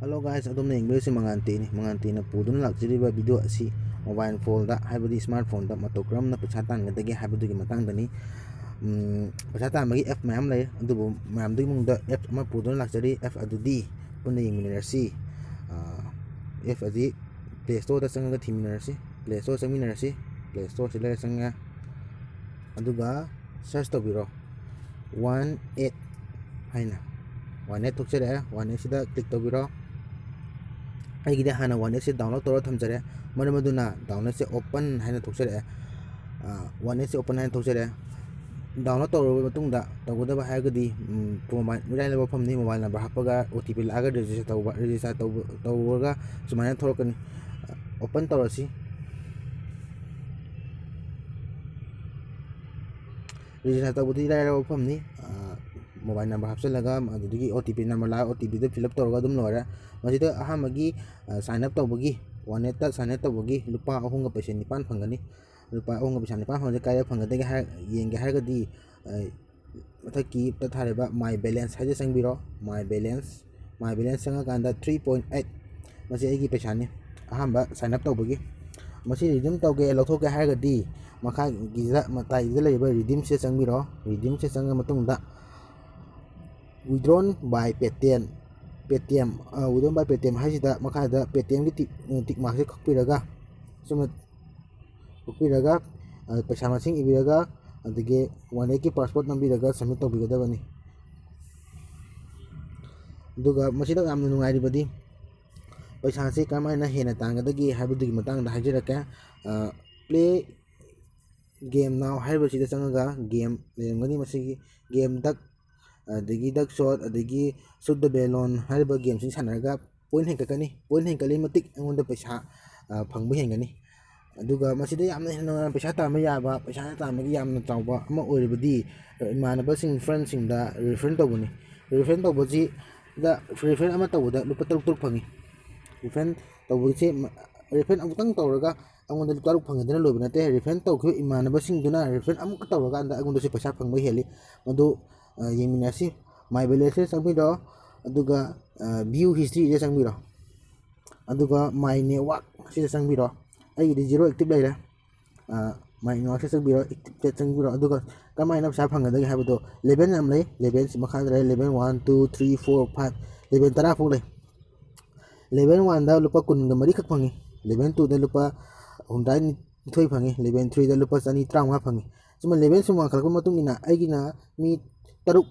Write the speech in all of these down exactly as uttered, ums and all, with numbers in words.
Hello guys, ꯑꯗꯣꯝꯅ ꯌꯦꯡꯕꯤꯔꯤꯁꯤ ꯃꯉꯥꯟꯇꯦꯅꯤ꯫ ꯃꯉꯥꯟꯇꯦꯅ ꯄꯨꯗꯨꯅ ꯂꯥꯛꯆꯔꯤꯕ video ꯑꯁꯤ ꯃꯣꯕꯥꯏꯜ ꯐꯣꯟꯗ, ꯍꯥꯏꯕꯗꯤ ꯁ꯭ꯃꯥꯔꯠ ꯐꯣꯟꯗ ꯃꯇꯧ ꯀꯔꯝꯅ ꯄꯩꯁꯥ ꯇꯥꯟꯒꯗꯒꯦ ꯍꯥꯏꯕꯗꯨꯒꯤ ꯃꯇꯥꯡꯗꯅꯤ꯫ ꯎꯝ, ꯄꯩꯁꯥ ꯇꯥꯟꯕꯒꯤ ꯑꯦꯞ ꯃꯌꯥꯝ ꯂꯩ, ꯑꯗꯨꯕꯨ ꯃꯌꯥꯝꯗꯨꯒꯤ ꯃꯅꯨꯡꯗ ꯑꯦꯞ ꯑꯃ ꯄꯨꯗꯨꯅ ꯂꯥꯛꯆꯔꯤ꯫ ꯑꯦꯞ ꯑꯗꯨꯗꯤ ꯄꯨꯟꯅ ꯌꯦꯡꯃꯤꯟꯅꯔꯁꯤ꯫ ꯑꯥ, ꯑꯦꯞ ꯑꯗꯤ ꯄ꯭ꯂꯦ ꯁ꯭ꯇꯣꯔꯗ ꯆꯪꯉꯒ ꯊꯤꯃꯤꯟꯅꯔꯁꯤ꯫ ꯄ꯭ꯂꯦ ꯁ꯭ꯇꯣꯔ ꯆꯪꯃꯤꯟꯅꯔꯁꯤ꯫ ꯄ꯭ꯂꯦ ꯁ꯭ꯇꯣꯔꯁꯤꯗ ꯆꯪꯉꯦ, ꯑꯗꯨꯒ ꯁꯔꯁ ꯇꯧꯕꯤꯔꯣ꯫ ꯋꯥꯟ ꯑꯦꯠ ꯍꯥꯏꯅ ꯋꯥꯟ ꯑꯦꯠ ꯊꯣꯛꯆꯔꯛꯑꯦ꯫ ꯋꯥꯟ ꯑꯦꯠꯁꯤꯗ ꯀ꯭ꯂꯤꯛ ꯇꯧꯕꯤꯔꯣ꯫ ꯑꯩꯒꯤꯗꯤ ꯍꯥꯟꯅ ꯋꯥꯟ ꯑꯦꯠꯁꯦ ꯗꯥꯎꯟꯂꯣꯗ ꯇꯧꯔ ꯊꯝꯖꯔꯦ, ꯃꯔꯝ ꯑꯗꯨꯅ ꯗꯥꯎꯟꯂꯣꯗꯁꯦ ꯑꯣꯄꯟ ꯍꯥꯏꯅ ꯊꯣꯛꯆꯔꯛꯑꯦ꯫ ꯋꯥꯟ ꯑꯦꯠꯁꯦ ꯑꯣꯄꯟ ꯍꯥꯏꯅ ꯊꯣꯛꯆꯔꯛꯑꯦ꯫ ꯗꯥꯎꯟꯂꯣꯗ ꯇꯧꯔꯕ ꯃꯇꯨꯡꯗ ꯇꯧꯒꯗꯕ ꯍꯥꯏꯔꯒꯗꯤ, ꯎꯝ, ꯃꯣꯕꯥꯏꯜ, ꯏꯔꯥꯏ ꯂꯥꯏꯕ ꯋꯥꯐꯝꯅꯤ꯫ ꯃꯣꯕꯥꯏꯜ ꯅꯝꯕꯔ ꯍꯥꯞꯄꯒ ꯑꯣ ꯇꯤ ꯄꯤ ꯂꯥꯛꯑꯒ ꯔꯦꯖꯤꯁꯇꯔ ꯇꯧꯕ, ꯔꯦꯖꯤꯁꯇꯔ ꯇꯧꯕ, ꯇꯧꯔꯒ ꯁꯨꯃꯥꯏꯅ ꯊꯣꯛꯂꯛꯀꯅꯤ꯫ ꯑꯣꯄꯟ ꯇꯧꯔꯁꯤ꯫ ꯔꯦꯖꯤꯁꯇꯔ ꯇꯧꯕꯗꯤ ꯏꯔꯥꯏ ꯂꯥꯏꯕ ꯋꯥꯐꯝꯅꯤ꯫ ꯑ, ꯃꯣꯕꯥꯏꯜ ꯅꯝꯕꯔ ꯍꯥꯞꯆꯤꯜꯂꯒ ꯑꯗꯨꯗꯒꯤ ꯑꯣ ꯇꯤ ꯄꯤ ꯅꯝꯕꯔ ꯂꯥꯛꯑꯒ ꯑꯣ ꯇꯤ ꯄꯤꯗꯣ ꯐꯤꯜ ꯑꯞ ꯇꯧꯔꯒ ꯑꯗꯨꯝ ꯂꯣꯏꯔꯦ꯫ ꯃꯁꯤꯗ ꯑꯍꯥꯟꯕꯒꯤ, ꯑ, ꯁꯥꯏꯟ ꯑꯞ ꯇꯧꯕꯒꯤ, ꯋꯥꯟ ꯑꯦꯠꯇ ꯁꯥꯏꯟ ꯑꯞ ꯇꯧꯕꯒꯤ ꯂꯨꯄꯥ ꯑꯍꯨꯝꯒ ꯄꯩꯁꯥ ꯅꯤꯄꯥꯟ ꯐꯪꯒꯅꯤ꯫ ꯂꯨꯄꯥ ꯑꯍꯨꯝꯒ ꯄꯩꯁꯥ ꯅꯤꯄꯥꯟ ꯐꯪꯕꯁꯦ ꯀꯥꯏꯗ ꯐꯪꯒꯗꯒꯦ ꯍꯥꯏ, ꯌꯦꯡꯒꯦ ꯍꯥꯏꯔꯒꯗꯤ, ꯑ, ꯃꯊꯛꯀꯤꯗ ꯊꯥꯔꯤꯕ ꯃꯥꯏ ꯕꯦꯂꯦꯟꯁ ꯍꯥꯏꯁꯦ ꯆꯪꯕꯤꯔꯣ꯫ ꯃꯥꯏ ꯕꯦꯂꯦꯟꯁ, ꯃꯥꯏ ꯕꯦꯂꯦꯟꯁ ꯆꯪꯉꯀꯥꯟꯗ ꯊ꯭ꯔꯤ ꯄꯣꯏꯟ ꯑꯩꯠ, ꯃꯁꯤ ꯑꯩꯒꯤ ꯄꯩꯁꯥꯅꯤ, ꯑꯍꯥꯟꯕ ꯁꯥꯏꯟ ꯑꯞ ꯇꯧꯕꯒꯤ꯫ ꯃꯁꯤ ꯔꯤꯗꯤꯝ ꯇꯧꯒꯦ, ꯂꯧꯊꯣꯛꯀꯦ ꯍꯥꯏꯔꯒꯗꯤ ꯃꯈꯥꯒꯤꯗ, ꯃꯇꯥꯏꯒꯤꯗ ꯂꯩꯔꯤꯕ ꯔꯤꯗꯤꯝꯁꯦ ꯆꯪꯕꯤꯔꯣ꯫ ꯔꯤꯗꯤꯝꯁꯦ ꯆꯪꯉ ꯃꯇꯨꯡꯗ withdrawn by Paytm, Paytm, ꯑ, withdrawn by Paytm ꯍꯥꯏꯁꯤꯗ ꯃꯈꯥꯗ ꯄꯦꯇꯤꯑꯦꯝꯒꯤ ꯇꯤꯛ, ꯇꯤꯛ ꯃꯥꯔꯛꯁꯦ ꯀꯛꯄꯤꯔꯒ, ꯁꯨꯝꯅ ꯀꯛꯄꯤꯔꯒ, ꯑ, ꯄꯩꯁꯥ ꯃꯁꯤꯡ ꯏꯕꯤꯔꯒ, ꯑꯗꯒꯤ ꯋꯥꯟ ꯑꯦꯠꯀꯤ ꯄꯥꯁꯋꯥꯔꯗ ꯅꯝꯕꯤꯔꯒ ꯁꯕꯃꯤꯠ ꯇꯧꯕꯤꯒꯗꯕꯅꯤ꯫ ꯑꯗꯨꯒ ꯃꯁꯤꯗ ꯌꯥꯝꯅ ꯅꯨꯡꯉꯥꯏꯔꯤꯕꯗꯤ, ꯄꯩꯁꯥꯁꯤ ꯀꯔꯝꯍꯥꯏꯅ ꯍꯦꯟꯅ ꯇꯥꯟꯒꯗꯒꯦ ꯍꯥꯏꯕꯗꯨꯒꯤ ꯃꯇꯥꯡꯗ ꯍꯥꯏꯖꯔꯛꯀꯦ꯫ ꯑ, Play Game Now ꯍꯥꯏꯔꯤꯕꯁꯤꯗ ꯆꯪꯉꯒ ꯒꯦꯝ ꯂꯩꯔꯝꯒꯅꯤ꯫ ꯃꯁꯤꯒꯤ ꯒꯦꯝ ꯗꯛ, ꯑꯗꯒꯤ ꯗꯛ ꯁꯣꯠ, ꯑꯗꯒꯤ ꯁꯨꯠ ꯗ ꯕꯦꯂꯣꯟ ꯍꯥꯏꯔꯤꯕ ꯒꯦꯝꯁꯤꯡ ꯁꯥꯟꯅꯔꯒ ꯄꯣꯏꯟ ꯍꯦꯟꯒꯠꯀꯅꯤ꯫ ꯄꯣꯏꯟ ꯍꯦꯟꯒꯠꯂꯤ ꯃꯇꯤꯛ ꯑꯩꯉꯣꯟꯗ ꯄꯩꯁꯥ, ꯑ, ꯐꯪꯕ ꯍꯦꯟꯒꯅꯤ꯫ ꯑꯗꯨꯒ ꯃꯁꯤꯗ ꯌꯥꯝꯅ ꯍꯦꯟꯅ ꯄꯩꯁꯥ ꯇꯥꯟꯕ ꯌꯥꯕ, ꯄꯩꯁꯥ ꯇꯥꯟꯕꯒꯤ ꯌꯥꯝꯅ ꯆꯥꯎꯕ ꯑꯃ ꯑꯣꯏꯔꯤꯕꯗꯤ, ꯑ, ꯏꯃꯥꯟꯅꯕꯁꯤꯡ, ꯐ꯭ꯔꯦꯟꯁꯤꯡꯗ ꯔꯤꯐꯔꯦꯟ ꯇꯧꯕꯅꯤ꯫ ꯔꯤꯐꯔꯦꯟ ꯇꯧꯕꯁꯤꯗ, ꯔꯤꯐꯔꯦꯟ ꯑꯃ ꯇꯧꯕꯗ ꯂꯨꯄꯥ ꯇꯔꯨꯛ ꯇꯔꯨꯛ ꯐꯪꯉꯤ꯫ ꯔꯤꯐꯔꯦꯟ ꯇꯧꯕꯁꯦ, ꯃ-, ꯔꯤꯐꯔꯦꯟ ꯑꯃꯨꯛꯇꯪ ꯇꯧꯔꯒ ꯑꯩꯉꯣꯟꯗ ꯂꯨꯄꯥ ꯇꯔꯨꯛ ꯐꯪꯉꯦꯗꯅ ꯂꯣꯏꯕ ꯅꯠꯇꯦ꯫ ꯔꯤꯐꯔꯦꯟ ꯇꯧꯈꯤꯕ ꯏꯃꯥꯟꯅꯕꯁꯤꯡꯗꯨꯅ ꯔꯤꯐꯔꯦꯟ ꯑꯃꯨꯛꯀ ꯇꯧꯔꯀꯥꯟꯗ ꯑꯩꯉꯣꯟꯗꯁꯨ ꯄꯩꯁꯥ ꯐꯪꯕ ꯍꯦꯜꯂꯤ꯫ ꯃꯗꯨ, ꯑ, ꯌꯦꯡꯃꯤꯟꯅꯁꯤ꯫ ꯃꯥꯏ ꯕꯦꯂꯦꯟꯁꯁꯦ ꯆꯪꯕꯤꯔꯣ꯫ ꯑꯗꯨꯒ ꯚ꯭ꯌꯨ ꯍꯤꯁꯇ꯭ꯔꯤꯁꯤꯗ ꯆꯪꯕꯤꯔꯣ꯫ ꯑꯗꯨꯒ ꯃꯥꯏ ꯅꯦꯠꯋꯥꯛ ꯁꯤꯗ ꯆꯪꯕꯤꯔꯣ꯫ ꯑꯩꯒꯤꯗꯤ ꯖꯤꯔꯣ ꯑꯦꯛꯇꯤꯞ ꯂꯩꯔꯦ꯫ ꯃꯥꯏ ꯅꯦꯠꯋꯥꯛꯁꯤꯗ ꯆꯪꯕꯤꯔꯣ, ꯑꯦꯛꯇꯤꯞꯇ ꯆꯪꯕꯤꯔꯣ꯫ ꯑꯗꯨꯒ ꯀꯃꯥꯏꯅ ꯄꯩꯁꯥ ꯐꯪꯒꯗꯒꯦ ꯍꯥꯏꯕꯗꯣ, ꯂꯦꯚꯦꯜ ꯌꯥꯝ ꯂꯩ꯫ ꯂꯦꯚꯦꯜꯁꯤ ꯃꯈꯥꯗ ꯂꯩꯔꯦ, level one, two, three, four, five, level ꯇꯔꯥ ꯐꯥꯎ ꯂꯩ꯫ ꯂꯦꯚꯦꯜ ꯋꯥꯟꯗ ꯂꯨꯄꯥ ꯀꯨꯟꯒ ꯃꯔꯤꯈꯛ ꯐꯪꯉꯤ꯫ ꯂꯦꯚꯦꯜ ꯇꯨꯗ ꯂꯨꯄꯥ ꯍꯨꯝꯗ꯭ꯔꯥ ꯅꯤꯊꯣꯏ ꯐꯪꯉꯤ꯫ ꯂꯦꯚꯦꯜ ꯊ꯭ꯔꯤꯗ ꯂꯨꯄꯥ ꯆꯅꯤ ꯇꯔꯥꯃꯉꯥ ꯐꯪꯉꯤ꯫ ꯁꯨꯝꯕ ꯂꯦꯚꯦꯜ ꯁꯨꯝ ꯋꯥꯡꯈꯠꯂꯛꯄ ꯃꯇꯨꯡ ꯏꯟꯅ ꯑꯩꯒꯤꯅ ꯃꯤ ꯇꯔꯨꯛ,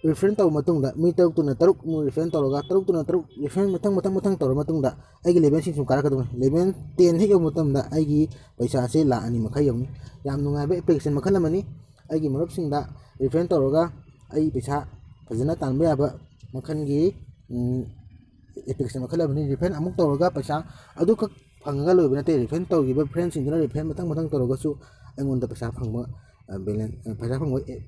ꯔꯤꯐꯔꯦꯟ ꯇꯧꯕ ꯃꯇꯨꯡꯗ, ꯃꯤ ꯇꯔꯨꯛꯇꯨꯅ ꯇꯔꯨꯛ ꯑꯃꯨꯛ ꯔꯤꯐꯔꯦꯟ ꯇꯧꯔꯒ, ꯇꯔꯨꯛꯇꯨꯅ ꯇꯔꯨꯛ ꯔꯤꯐꯔꯦꯟ ꯃꯊꯪ, ꯃꯊꯪ, ꯃꯊꯪ ꯇꯧꯔ ꯃꯇꯨꯡꯗ ꯑꯩꯒꯤ ꯂꯦꯚꯦꯜꯁꯤꯡ ꯁꯨꯝ ꯀꯥꯔꯛꯀꯗꯧꯅꯤ꯫ ꯂꯦꯚꯦꯜ ꯇꯦꯟ ꯍꯦꯛ ꯌꯧꯕ ꯃꯇꯝꯗ ꯑꯩꯒꯤ ꯄꯩꯁꯥꯁꯦ ꯂꯥꯛ ꯑꯅꯤ ꯃꯈꯥꯏ ꯌꯧꯅꯤ꯫ ꯌꯥꯝ ꯅꯨꯡꯉꯥꯏꯕ ꯑꯦꯄ꯭ꯂꯤꯀꯦꯁꯟ ꯃꯈꯜ ꯑꯃꯅꯤ꯫ ꯑꯩꯒꯤ ꯃꯔꯨꯞꯁꯤꯡꯗ ꯔꯤꯐꯔꯦꯟ ꯇꯧꯔꯒ ꯑꯩ ꯄꯩꯁꯥ ꯐꯖꯅ ꯇꯥꯟꯕ ꯌꯥꯕ ꯃꯈꯜꯒꯤ, ꯎꯝ, ꯑꯦꯄ꯭ꯂꯤꯀꯦꯁꯟ ꯃꯈꯜ ꯑꯃꯅꯤ꯫ ꯔꯤꯐꯔꯦꯟ ꯑꯃꯨꯛ ꯇꯧꯔꯒ ꯄꯩꯁꯥ ꯑꯗꯨꯈꯛ ꯐꯪꯉꯒ ꯂꯣꯏꯕ ꯅꯠꯇꯦ꯫ ꯔꯤꯐꯔꯦꯟ ꯇꯧꯈꯤꯕ ꯐ꯭ꯔꯦꯟꯁꯤꯡꯗꯨꯅ ꯔꯤꯐꯔꯦꯟ ꯃꯊꯪ ꯃꯊꯪ ꯇꯧꯔꯒꯁꯨ ꯑꯩꯉꯣꯟꯗ ꯄꯩꯁꯥ ꯐꯪꯕ, ꯑ, ꯕꯦꯂꯦꯟꯁ, ꯑ, ꯄꯩꯁꯥ ꯐꯪꯕ ꯑꯦ-,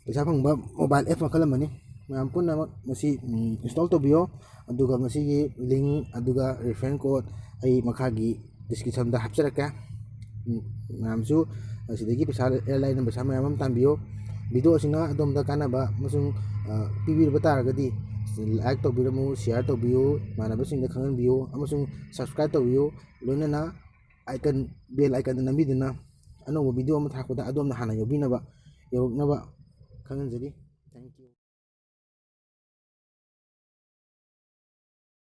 ꯄꯩꯁꯥ ꯐꯪꯕ ꯃꯣꯕꯥꯏꯜ ꯑꯦꯞ ꯃꯈꯜ ꯑꯃꯅꯤ꯫ ꯃꯌꯥꯝ ꯄꯨꯝꯅꯃꯛ ꯃꯁꯤ, ꯎꯝ, ꯏꯟꯁꯇꯣꯜ ꯇꯧꯕꯤꯌꯣ꯫ ꯑꯗꯨꯒ ꯃꯁꯤꯒꯤ ꯂꯤꯡ ꯑꯗꯨꯒ ꯔꯤꯐꯔꯦꯟ ꯀꯣꯠ ꯑꯩ ꯃꯈꯥꯒꯤ ꯗꯤꯁꯀ꯭ꯔꯤꯞꯁꯟꯗ ꯍꯥꯞꯆꯔꯛꯀꯦ꯫ ꯎꯝ, ꯃꯌꯥꯝꯁꯨ ꯑꯁꯤꯗꯒꯤ ꯄꯩꯁꯥ, ꯏꯔꯥꯏ ꯂꯥꯏꯅ ꯄꯩꯁꯥ ꯃꯌꯥꯝ ꯑꯃ ꯇꯥꯟꯕꯤꯌꯣ꯫ ꯚꯤꯗꯤꯑꯣ ꯑꯁꯤꯅ ꯑꯗꯣꯝꯗ ꯀꯥꯟꯅꯕ ꯑꯃꯁꯨꯡ, ꯑ, ꯄꯤꯕꯤꯔꯕ ꯇꯥꯔꯒꯗꯤ ꯂꯥꯏꯛ ꯇꯧꯕꯤꯔꯝꯃꯨ, ꯁꯤꯌꯥꯔ ꯇꯧꯕꯤꯌꯨ, ꯏꯃꯥꯟꯅꯕꯁꯤꯡꯗ ꯈꯪꯍꯟꯕꯤꯌꯨ ꯑꯃꯁꯨꯡ ꯁꯕꯁꯀ꯭ꯔꯥꯏꯕ ꯇꯧꯕꯤꯌꯨ꯫ ꯂꯣꯏꯅꯅ ꯑꯥꯏꯀꯟ, ꯕꯦꯜ ꯑꯥꯏꯀꯟꯗ ꯅꯝꯕꯤꯗꯨꯅ ꯑꯅꯧꯕ ꯚꯤꯗꯤꯑꯣ ꯑꯃ ꯊꯥꯔꯛꯄꯗ ꯑꯗꯣꯝꯅ ꯍꯥꯟꯅ ꯌꯧꯕꯤꯅꯕ, ꯌꯧꯔꯛꯅꯕ ꯈꯪꯍꯟꯖꯔꯤ꯫ Thank you꯫